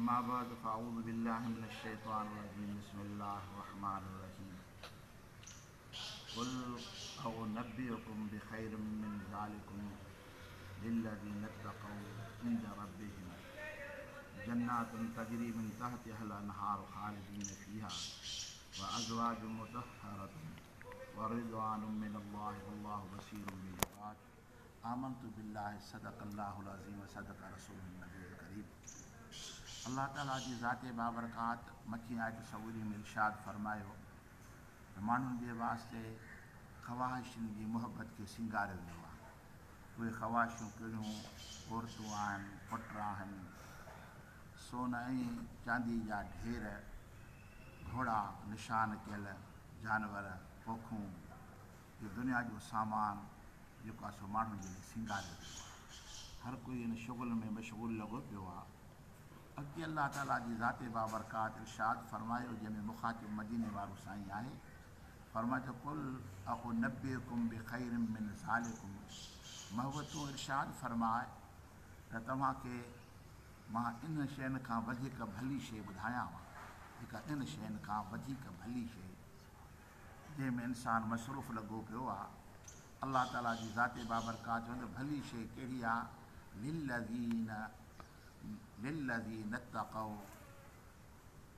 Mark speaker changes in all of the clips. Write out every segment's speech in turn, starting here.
Speaker 1: اما بعد فاعوذ بالله من الشيطان الرجيم بسم الله الرحمن الرحيم قل اونبئكم بخير من ذلكم للذين اتقوا عند ربهم جنات تجري من تحتها الانهار خالدين فيها وازواج مطهرة ورضوان من الله والله بصير بالعباد آمنت بالله صدق الله العظيم وصدق رسوله النبي الڪريم الله تعالي جي ذات بابرڪات مٿين آيت سڳوري ۾ ارشاد فرمايو ته ماڻهن جي واسطي خواهشن جي محبت کي سينگاريو ويو آهي. اهي خواهشون ڪهڙيون عورتون آهن، پٽ آهن، سون ۽ چاندي جا ڍير، گهوڙا، نشان ڪيل جانور، پوکون، اهو دنيا جو سامان جيڪو آهي سو ماڻهن جي لاء سينگاريو ويو آهي. هر ڪوئي ان شغل ۾ مشغول لڳو پيو آهي. اڳتي الله تعاليٰ جي ذات بابرڪات ارشاد فرمايو جنهن ۾ مخاطب مديني وارو سائين آهي، فرمايو ته قل اانبئڪم بخير من ذلڪم محبوب تون ارشاد فرماء ته توهان کي مان انهن شين کان وڌيڪ ڀلي شيء ٻڌايانو جيڪا انهن شين کان وڌيڪ ڀلي شيء جنهن ۾ انسان مصروف لڳو پيو آ الله تعاليٰ جي ذات بابرڪات چوندو ڀلي شيء ڪهڙي آ للذين للذين اتقوا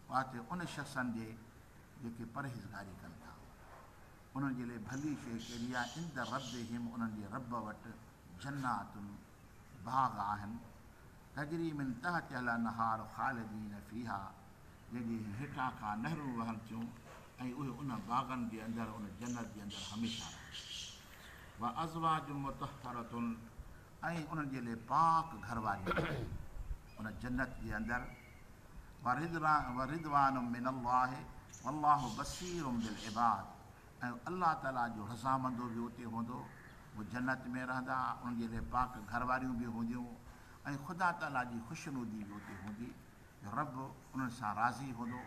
Speaker 1: واسطي ان شخصن جي جيڪي پرهيزگاري ڪن ٿا انهن جي لاء ڀلي شيء ڪهڙي آهي عند ربهم انهن جي رب وٽ جنات باغ آهن تجري من تحتها الانهار خالدين فيها جنهن جي هيٺان کان نهرون وهن ٿيون ۽ اهي ان باغن جي اندر ان جنت جي اندر هميشه رهندا وازواج مطهرة ۽ انهن جي لئه پاڪ گهر واريون آهن ان جنت جي اندر، ورضوان من الله والله بصير بالعباد ۽ الله تعالي جو رضامندو به اتي هوندو، هو جنت ۾ رهندا، انهن جي لئه پاڪ گهر واريون به هونديون ۽ خدا تعالي جي خوشنودي به اتي هوندي جو رب انهن سان راضي هوندو.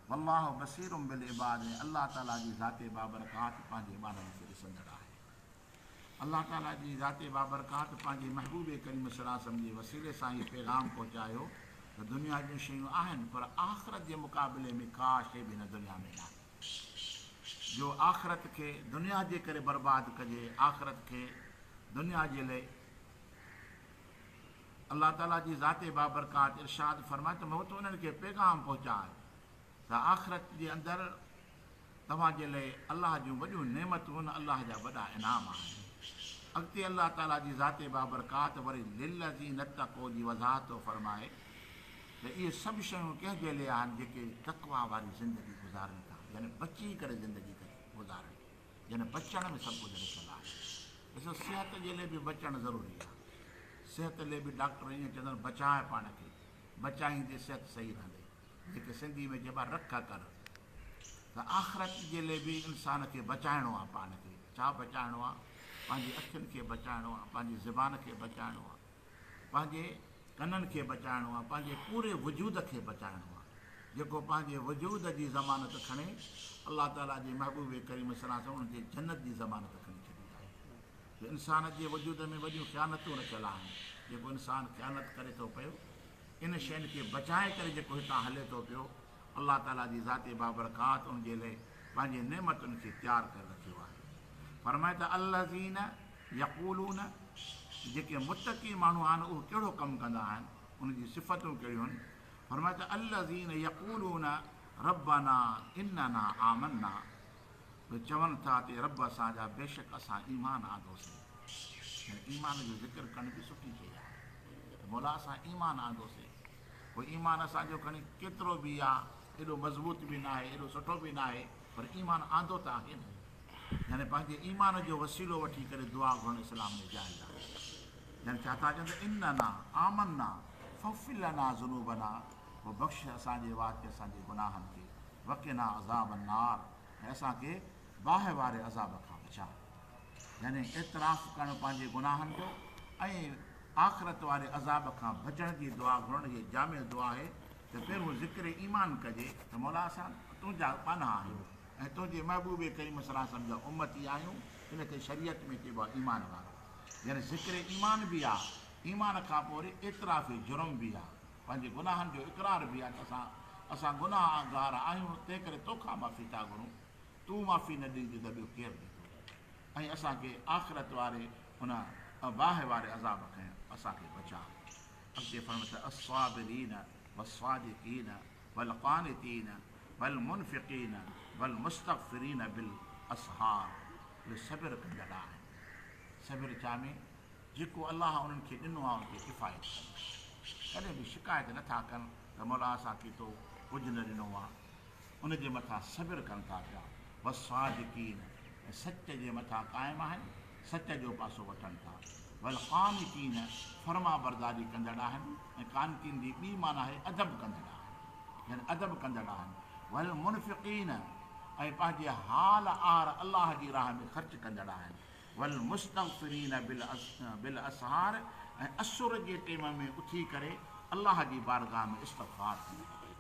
Speaker 1: والله بصير بالعباد ۽ الله تعالي جي ذات بابرڪات پنهنجي ٻانهن کي ڏسندڙ آهي. الله تعاليٰ جي ذات بابرڪات پنهنجي محبوب ڪريم صلي الله عليه وسلم جي وسيلي سان هي پيغام پهچايو ته دنيا جون شيون آهن پر آخرت جي مقابلي ۾ ڪا شيء به هن دنيا ۾ ناهي جو آخرت کي دنيا جي ڪري برباد ڪجي آخرت کي دنيا جي لئي الله تعاليٰ جي ذات بابرڪات ارشاد فرمائي ته مون انهن کي پيغام پهچاء ته آخرت جي اندر توهان جي لئه الله جون وڏيون نعمتون الله جا وڏا انعام آهن. اڳتي الله تعاليٰ جي ذات بابرڪات وري للذين اتقوا جي وضاحت ٿو فرمائي ته اهي سڀ شيون ڪنهن جي لئه آهن جيڪي تقويٰ واري زندگي گذارن ٿا يعني بچي ڪري زندگي گذارن يعني بچڻ ۾ سڀ ڪجهه رکيل آهي. ڏسو صحت جي لئه به بچڻ ضروري آهي. صحت لئه به ڊاڪٽر ائين چوندا آهن بچاء پاڻ کي بچائيندي صحت صحيح رهندي. جيڪي سنڌي ۾ چئبو آهي رک ڪر ته آخرت جي لئه به انسان کي بچائڻو آهي پاڻ کي ڇا بچائڻو آهي پنهنجي اکين کي بچائڻو آهي پنهنجي زبان کي بچائڻو آهي پنهنجي ڪنن کي بچائڻو آهي پنهنجي پوري وجود کي بچائڻو آهي جيڪو پنهنجي وجود جي ضمانت کڻي الله تعالي جي محبوب ڪريم صلي الله عليه وسلم ان جي جنت جي ضمانت کڻي ڇڏي آهي جو انسان جي وجود ۾ وڏيون خيانتون رکيل آهن جيڪو انسان خيانت ڪري ٿو پيو ان شين کي بچائي ڪري جيڪو هتان هلي ٿو پيو، الله تعاليٰ جي ذات بابرڪات ان جي لئه پنهنجي نعمتن کي تيار ڪري رکيو آهي. فرمائي ته الذين يقولون جيڪي متقي ماڻهو آهن اهي ڪهڙو ڪم ڪندا آهن، ان جون صفتون ڪهڙيون آهن؟ فرمائي ته الذين يقولون ربنا اننا آمنا اهي چون ٿا ته رب اسان جا بيشڪ اسان ايمان آندوسين. يعني ايمان جو ذڪر ڪرڻ به سٺي شيء آهي. ته مولا اسان ايمان آندوسين. پوء ايمان اسان جو کڻي ڪيترو به آ، ايڏو مضبوط به ناهي، ايڏو سٺو به ناهي، پر ايمان آندو ته آهي نه. يعني پنهنجي ايمان جو وسيلو وٺي ڪري دعا گهرڻ اسلام ۾ جائز آهي. يعني ڇا ٿا چون ته اننا آمنا فاغفر لنا ذنوبنا پوء بخش اسان جي وات تي اسان جي گناهن کي، وقنا عذاب النار ۽ اسان کي باهه واري عذاب کان بچاء. يعني اعتراف ڪرڻ پنهنجي گناهن جو ۽ آخرت واري عذاب کان بچڻ جي دعا گهرڻ هيء جامع دعا آهي ته پهريون ذڪر ايمان ڪجي ته مولا اسان تنهنجا ٻانها آهيون ۽ تنهنجي محبوب ڪريم صلي الله عليه وسلم جا امتي آهيون ان کي شريعت ۾ چئبو آهي ايمان وارو يعني ذڪر ايمان به آهي ايمان کان پوء وري اعتراف جرم به آهي. پنهنجي گناهن جو اقرار به آهي ته اسان اسان گناهگار آهيون، تنهنڪري توکان معافي ٿا گهرون، تون معافي نه ڏيندين ته ٻيو ڪير ڏيندو؟ ۽ اسان کي آخرت واري ان باهه واري عذاب کان اسان کي بچاء. اڳتي فرمائي ته الصابرين والصادقين والقانتين والمنفقين والمستغفرين بالاسحار اهي صبر ڪندڙ آهن. صبر ڇا ۾؟ جيڪو الله انهن کي ڏنو آهي ان تي ڪفايت ڪن. ڪڏهن به شڪايت نه ٿا ڪن ته مولا اسان کي تو ڪجهه نه ڏنو آهي. ان جي مٿان صبر ڪن ٿا پيا. والصادقين ۽ سچ جي مٿان قائم آهن، سچ جو پاسو وٺن ٿا. والقانتين فرمانبرداري ڪندڙ آهن ۽ قانتين جي ٻي معنيٰ آهي ادب ڪندڙ آهن يعني ادب ڪندڙ آهن. والمنفقين ۽ پنهنجي حال آهر الله جي راهه ۾ خرچ ڪندڙ آهن. والمستغفرين بالاسحار ۽ اسر جي ٽيم ۾ اٿي ڪري الله جي بارگاهه ۾ استغفار ڪندڙ آهن.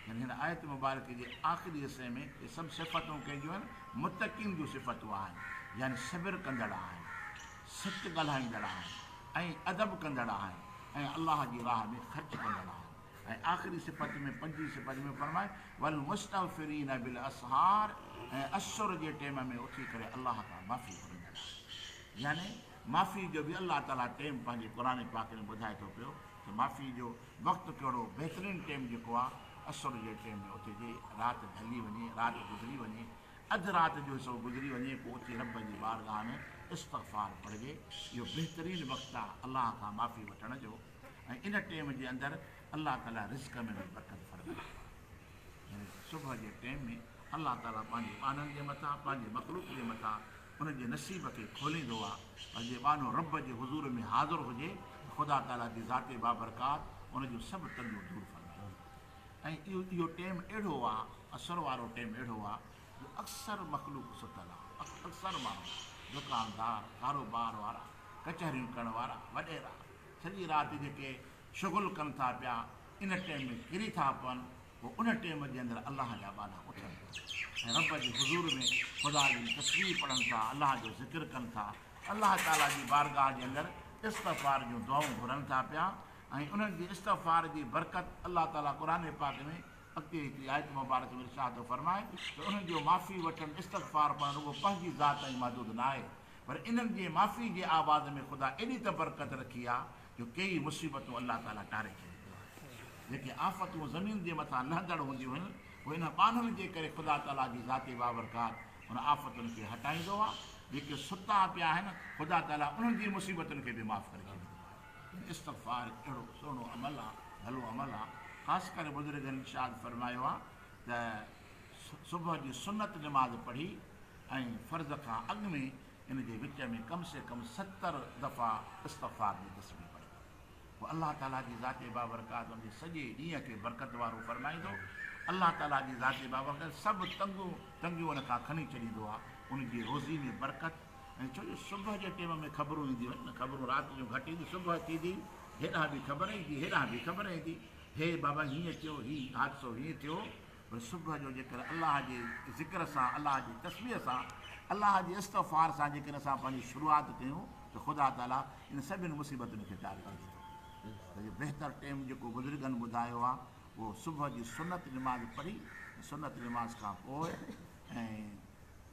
Speaker 1: يعني هن آيت مبارڪ جي آخري حصي ۾ اهي سڀ صفتون ڪنهن جون آهن؟ متقين جون صفتون آهن، يعني صبر ڪندڙ آهن، سچ ڳالهائيندڙ آهن ۽ ادب ڪندڙ آهن ۽ الله جي راهه ۾ خرچ ڪندڙ آهن ۽ آخري صفت ۾ پنجين صفت ۾ فرمائي والمستغفرين بالاسحار ۽ اسر جي ٽيم ۾ اٿي ڪري الله کان معافي گهرندڙ آهن. يعني معافي جو به الله تعاليٰ ٽيم پنهنجي قرآن پاڪ ۾ ٻڌائي ٿو پيو ته معافي جو وقت ڪهڙو بهترين ٽيم جيڪو آ اسر جي ٽيم ۾ اٿجي رات ڍلي وڃي رات گذري وڃي اڌ رات جو حصو گذري وڃي پوء اٿي رب جي بارگاهه ۾ استغفار پڙهجي اهو بهترين وقت آ الله کان معافي وٺڻ جو ۽ ان ٽيم جي اندر الله تعالي رزق ۾ به برڪت فرمائيندو آهي يعني صبح جي ٽيم ۾ الله تعالي پنهنجي ٻانهن جي مٿان پنهنجي مخلوق جي مٿان ان جي نصيب کي کوليندو آ پر جي ٻانهو رب جي حضور ۾ حاضر هجي ته خدا تعاليٰ جي ذات بابرڪات ان جون سڀ تنگيون دور فرمائيندي ۽ اهو اهو ٽيم اهڙو آ اسر وارو ٽيم اهڙو آ جو اڪثر مخلوق ستل آ اڪثر ماڻهو دڪاندار ڪاروبار وارا ڪچهريون ڪرڻ وارا وڏيرا سڄي رات جيڪي شغل ڪن ٿا پيا ان ٽيم ۾ ڪري ٿا پون پوء ان ٽيم جي اندر الله جا ٻانها اٿن ٿا ۽ رب جي حضور ۾ خدا جي تسبيح پڙهن ٿا، الله جو ذڪر ڪن ٿا، الله تعاليٰ جي بارگاهه جي اندر استغفار جون دعائون گهرن ٿا پيا ۽ انهن جي استغفار جي برڪت الله تعاليٰ قرآن پاڪ ۾ اڳتي هڪڙي آيت مبارڪ ۾ ارشاد ٿو فرمائي ته انهن جو معافي وٺڻ استغفار پڙهڻ رڳو پنهنجي ذات تائين محدود ناهي پر انهن جي معافي جي آواز ۾ خدا ايڏي ته برڪت رکي آهي جو ڪيئي مصيبتون الله تعاليٰ ٽاري ڇڏيندو آهي. جيڪي آفتون زمين جي مٿان لهندڙ هونديون هن، اهي انهن ٻانهن جي ڪري خدا تعاليٰ جي ذات بابرڪات ان آفتن کي هٽائيندو آهي. جيڪي ستا پيا آهن، خدا تعاليٰ انهن جي مصيبتن کي به معاف ڪري ڇڏيندو آهي. يعني استغفار هڪ اهڙو سهڻو عمل آهي، ڀلو عمل آهي. خاص ڪري بزرگن ارشاد فرمايو آهي ته صبح جي سنت نماز پڙهي ۽ فرض کان اڳ ۾ ان جي وچ ۾ ڪم سي ڪم 70 دفعا استغفار جي تسبيح پڙهي. پوء الله تعاليٰ جي ذات بابرڪات ان جي سڄي ڏينهن کي برڪت وارو فرمائيندو. الله تعاليٰ جي ذات بابرڪات سڀ تنگون تنگيون ان کان کڻي ڇڏيندو آهي. ان جي روزي ۾ برڪت ۽ ڇو جو صبح جي ٽيم ۾ خبرون اينديون آهن نه خبرون رات جون گهٽ اينديون صبح ٿيندي هيڏانهن به خبر ايندي هيڏانهن به خبر ايندي هي بابا هيئن ٿيو هي حادثو هيئن ٿيو پر صبح جو جيڪر الله جي ذڪر سان، الله جي تسبيح سان، الله جي استغفار سان جيڪر اسان پنهنجي شروعات ڪيون ته خدا تعاليٰ ان سڀني مصيبتن کي ٽاري ڇڏيندو. ته جو بهتر ٽيم جيڪو بزرگن ٻڌايو آهي اهو صبح جي سنت نماز پڙهي ۽ سنت نماز کان پوء ۽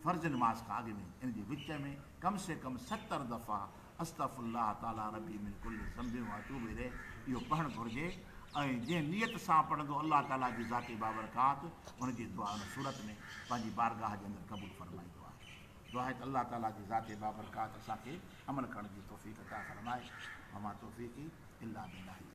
Speaker 1: فرض نماز کان اڳ ۾ ان جي وچ ۾ ڪم سي ڪم 70 دفعا استغفر الله تعالي ربي من ڪل ذنب واتوب اليه اهو پڙهڻ گهرجي ۽ جنهن نيت سان پڙهندو الله تعالي جي ذات بابرڪات ان جي دعا ان صورت ۾ پنهنجي بارگاهه جي اندر قبول فرمائيندو آهي. دعا آهي ته الله تعالي جي ذات بابرڪات اسان کي عمل ڪرڻ جي توفيق عطا فرمائي. وما توفيقي الا بالله.